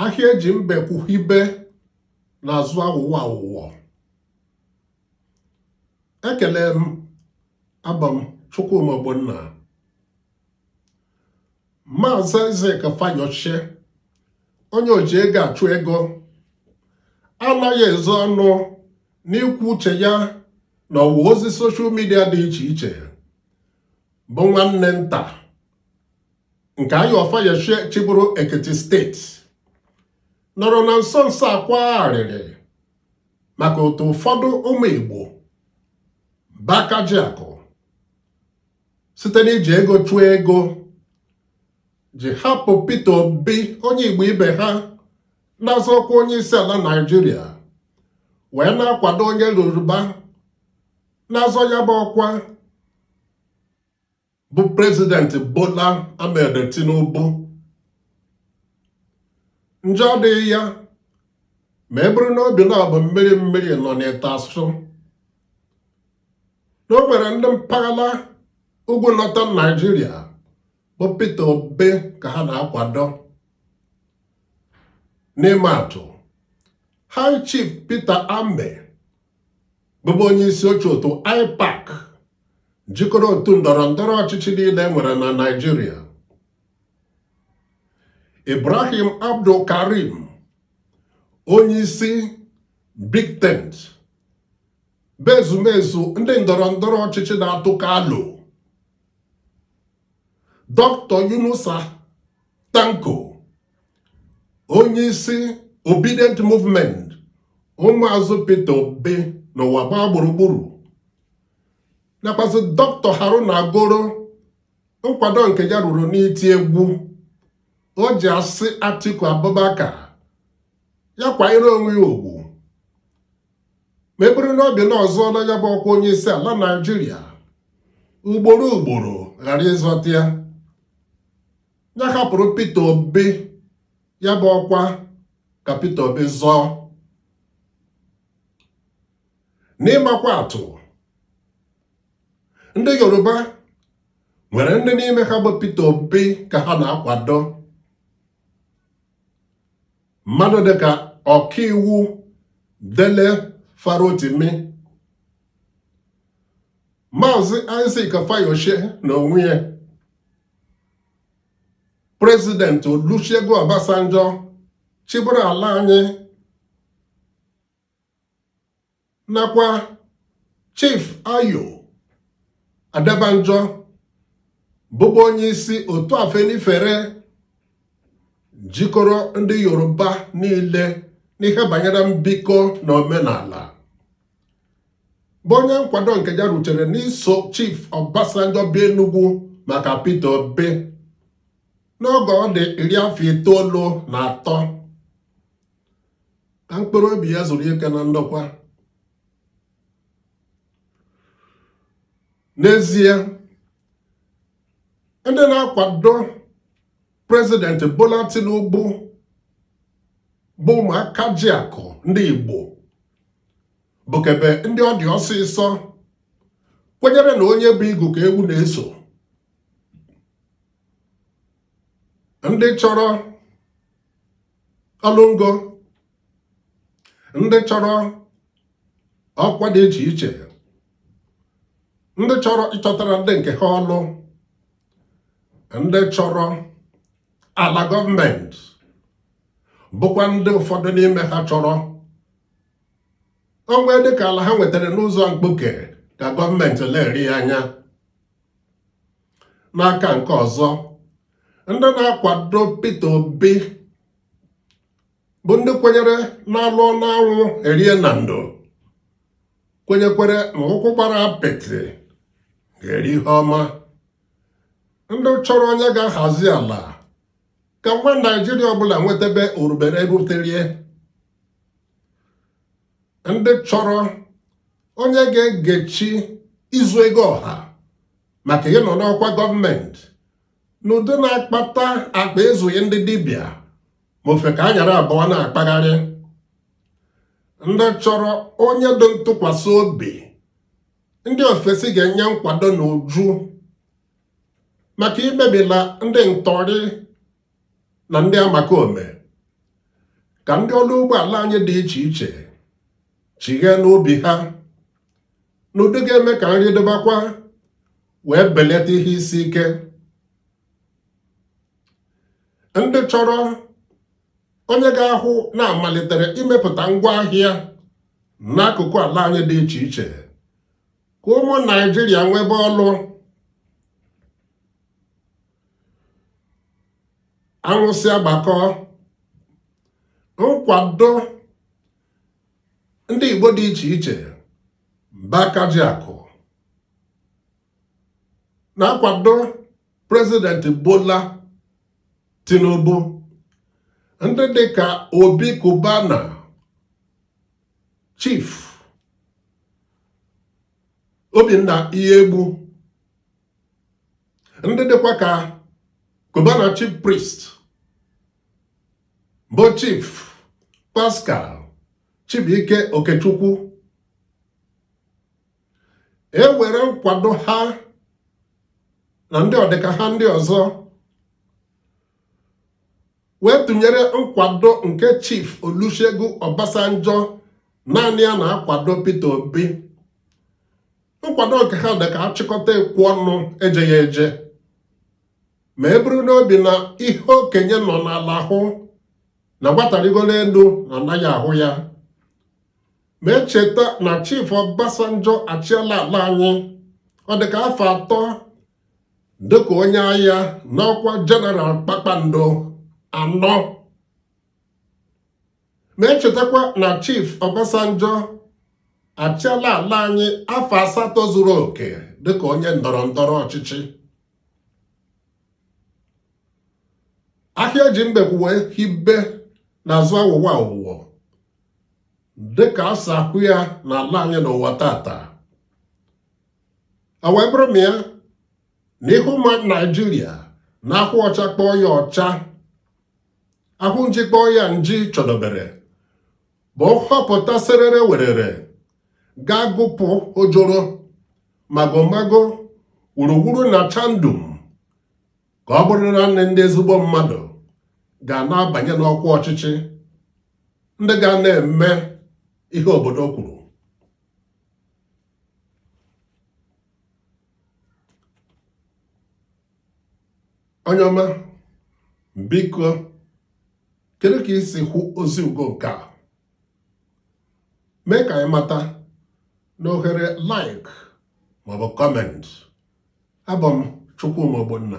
Ahịa eji mbekwu hibe na-azụ awụwọ awụwọ. Ekele m, abụ m Chukwuma Ogbonna. Maazị Isaac Fayose, onye oji ego achụ ego, anaghị ezo ọnụ n'ikwu uche ya n'ọwa ozi soshal midia dị iche iche, bụ nwanne nta nke Ayo Fayose chịburu Ekiti steeti, nọrọ na nso nso a kwaa arịrị maka otu ụfọdụ ụmụ Igbo bụ aka ji akụ site n'iji ego chụọ ego ji hapụ Peter Obi, onye Igbo ibe ha na-azọ ọkwa onye isi ala Naịjirịa, wee na-akwado onye Yoruba na-azọ ya bụ ọkwa bụ Prezidenti Bola Ahmed Tinubu. Njọ adịghị ya ma e bụrụ n'obi na ọ bụ mmiri mmiri nọ n'ite asụ, na o nwere ndị mpaghara ugwu Northern Nigeria bụ Peter Obi ka ha na-akwado. N'ịma atụ, High Chief Peter Ameh bụbu onye isi oche otu IPAC jikọrọ otu ndọrọ ndọrọ ọchịchị niile e nwere na Naịjirịa, Ibrahim Abdul Karim, onye isi Big Tent, bụ ezumezu ndị ndọrọ ndọrọ ọchịchị na-atụkọ alo, Dr. Yunusa Tanko, onye isi Obidient Movement, ụmụazụ Peter Obi n'ụwa gbaa gburugburu, nakwazị Dr. Haruna Goro, nkwado nke ya ruru n'iti egwu o ji asị Atiku Abubakar ya kwanyere onwe ya ugwu ma e bụrụ n'obi na ọ zọọla ya bụ ọkwa onye isi ala Naịjirịa ugboro ugboro ghara ịzọta ya, ya hapụrụ Peter Obi ya bụ ọkwa ka Peter Obi zọọ. N'ịmakwa atụ, ndị Yoruba nwere ndị n'ime ha bụ Peter Obi ka ha na-akwado. Mmadụ dịka ọkaiwu Dele Farotimi, Maazị Isaac Fayose na onwe ya, Prezidenti Olusegun Obasanjo chịburu ala anyị, nakwa Chief Ayo Adebanjo bụbu onye isi otu Afenifere jikọrọ ndị Yoruba niile n'ihe banyere mbikọ na omenala, bụ onye nkwado nke ya rutere n'iso Chief Obasanjo bịa Enugu maka Peter Obi n'oge ọ dị 93. Ka mkpụrụ obi ya zuru ike na ndokwa. N'ezie, ndị na-akwado Prezidenti Bola Tinubu bụ ụmụaka ji akụ ndị Igbo bụkebe ndị ọ dị ọsịsọ kwenyere na onye bu igu ka ewu na-eso, ndị chọrọ ọlụ ngo, ndị chọrọ ọkwa dị iche iche, ndị chọrọ ịchọtara ndị nke ha ọlụ, ndị chọrọ ala gọọmenti, bụkwa ndị ụfọdụ n'ime ha chọrọ o nwee dịka ala ha nwetara n'ụzọ mkpuke ka gọọmenti na-eri ya anya. N'aka nke ọzọ, ndị na-akwado Peter Obi bụ ndị kwenyere na alụọ n'anwụ erie na ndo, kwenyekwere na ụkwụ gbara apịtị ga-eri ihe ọma, ndị chọrọ onye ga-ahazi ala ka nwa Naijiria ọbụla nwetebe orubere ruterie, ndị chọrọ onye ga-egechi izu ego ọha maka ịnọ n'ọkwa gọọmenti n'ụdị na-akpata akpa ezughị ndị dibịa ma ofe ka anyara abụọ na-akpagharị, ndị chọrọ onye dị ntụkwasị obi ndị ofesi ga-enye nkwado n'uju maka imebila ndị ntọrị na ndị amakome, Ka ndị ọrụ ugbo ala anyị dị iche iche chighee n'ubi ha n'ụdị ga-eme ka nri dịbakwa wee belata ihe isi ike. Ndị chọrọ onye ga-ahụ na a malitere imepụta ngwa ahịa n'akụkụ ala anyị dị iche iche ka ụmụ Naịjirịa nwebe ọlụ. Anwụsị agbakọ nkwado ndị Igbo dị iche iche Bakajiakụ na-akwado Prezidenti Bola Tinubu, ndị dịka Obi Cubana, Chief Obinna Iyiegbu, ndị dịkwa ka Cubana Chief Priest bụ Chief Pascal Chibuike Okechukwu, e were nkwado ha na ndị ọdịka ha ndị ọzọ wee tụnyere nkwado nke Chief Olusegun Obasanjo naanị ya na-akwado Peter Obi. Nkwado nke ha dị ka achịkọta ekwu ọnụ ejeghị eje, ma e buru n'obi na ihe okenye nọ n'ala hụ na nwata rigoro elu na anaghị ahụ ya. Ma echeta na Chief Obasanjo achịala ala anyị ọ dịka afọ 3 dịka onye agha n'ọkwa jeneral kpakpando 4. Ma echetakwa na Chief Obasanjo achịala ala anyị afọ 8 zuru oke dịka onye ndọrọ ndọrọ ọchịchị. Ahịa ji mbekwu wee hibe n'azụ awụwa awụwọ dịka a sị ahụ ya n'ala anyị n'ụwa tata. O wee bụrụ ma ya na ihu ụmụ Naijiria na-ahụ ọcha kpọọ ya ọcha, ahụ nji kpọọ ya nji chọdobere bụ nhọpụta serere werere ga-agụpụ ojoro magomago wuruwuru na chandum ka ọ bụrụ naanị ndị ezigbo mmadụ ga na-abanye n'ọkwa ọchịchị, ndị ga na-eme ihe obodo kwuru. Onye ọma, biko kedu ka i si hụ ozi ugo nke a? Mee ka anyị mata n'ohere like maọbụ comment. Abụ m Chukwuma Ogbonna.